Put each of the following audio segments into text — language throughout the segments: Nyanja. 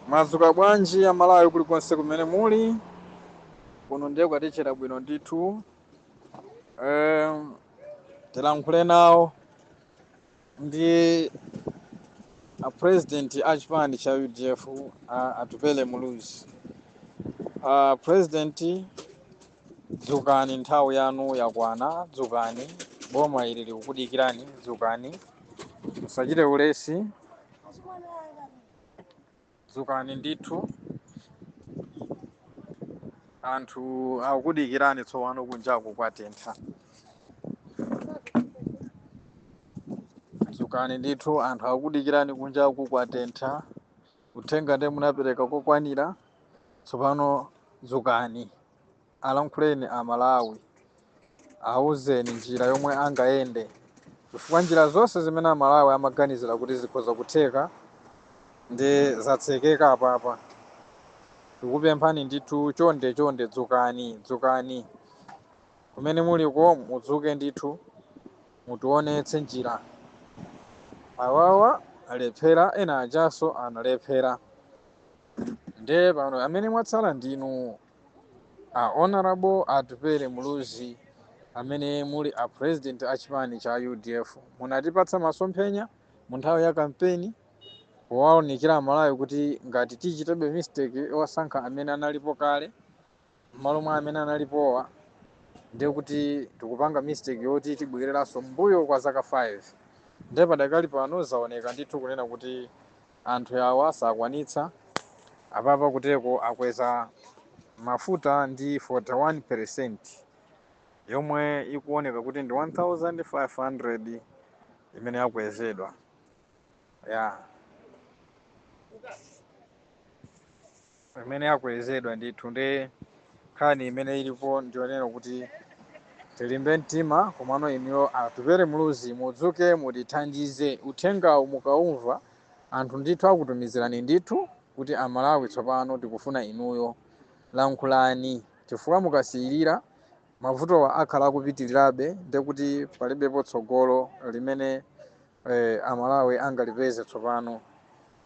Mwadzuka bwanji Amalawi kulikonse kumene muli? Kuno ndiye kwatichera bwino ndithu. Tilankhule nawo ndi a president a chipani cha UDF, a Atupele Muluzi. President, dzukani, nthawi yanu yakwana, dzukani, boma ili likukudikirani, dzukani, musachite ulesi, dzukani ndithu, anthu akukudikirani tsopano, kunjaku kwatentha. Dzukani ndithu, anthu akukudikirani, kunjaku kwatentha. Uthenga ndiye munapereka kokwanira, tsopano dzukani, alankhuleni Amalawi, awuzeni njira yomwe angayende, chifukwa njira zonse zimene Amalawi amaganizira kuti zikhoza kutheka ndi zatsekeka apapa. Tikupemphani ndithu, chonde chonde, dzukani, dzukani kumene muliko, mudzuke ndithu, mutionetse njira. Awawa alephera, ena ajaso analephera, ndiye pano amene mwatsala ndinu a Honorable Atupele Muluzi, amene muli a president a chipani cha UDF. Munatipatsa masomphenya mu nthawi ya kampeni powaunikira Amalawi kuti ngati tichitebe mistake yosankha amene analipo kale m'malo mwa amene analipowa, ndiye kuti tikupanga mistake yoti tibwereranso mbuyo kwa zaka 5. Ndiye padakali pano zaoneka ndithu kunena kuti anthu awa sakwanitsa. Apapa kuteko akweza mafuta ndi 41%, yomwe ikuoneka kuti ndi 1500 imene yakwezedwa, ya imene yakwezedwa ndithu. Ndi nkhani imene ilipo ndionera kuti tilimbe mtima, komano inuyo Atupele Muluzi mudzuke, mutithandize. Uthengawu mukaumva, anthu ndithu akutumizirani ndithu kuti Amalawi tsopano tikufuna inuyo, lankhulani, chifukwa mukasiyirira mavutowa akhala akupitirirabe, ndekuti palibepo tsogolo limene Amalawi angalipeze tsopano.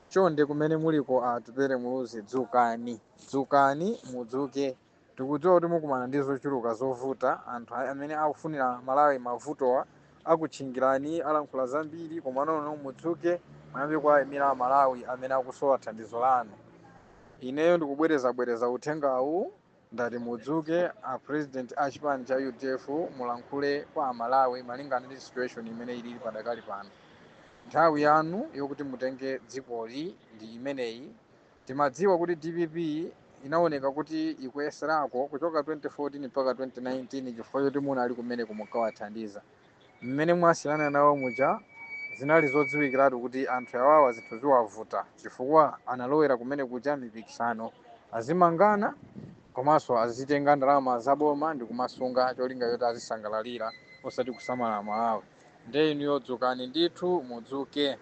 Chonde, kumene muliko Atupele Muluzi, dzukani, dzukani, mudzuke. Tikudziwa kuti mukumana ndi zochuluka zovuta, anthu amene akufunira Malawi mavutowa akutchingirani, alankhula zambiri, koma nono mudzuke, muyambe kuwayimira Amalawi amene akusowa thandizo lanu. Ineyo ndikubwerezabwereza uthengawu, ndati mudzuke a president a chipani cha UDF, mulankhule kwa Amalawi malingana ndi situation imene ilili padakali pano. Nthawi yanu yokuti mutenge dzikoli ndi imeneyi. Timadziwa kuti DPP inaoneka kuti ikuyeserako kuchoka 2014 mpaka 2019 chifukwa choti munali kumeneko munkawathandiza. Mmene mwasiyana nawo muja, zinali zodziwikiratu kuti anthu awawa zinthu ziwavuta, chifukwa analowera kumene kuja mipikisano, azimangana komanso azitenga ndalama zaboma ndi kumasunga cholinga choti azisangalalira, osati kusamala Malawi. Nde inuyo dzukani ndithu, mudzuke.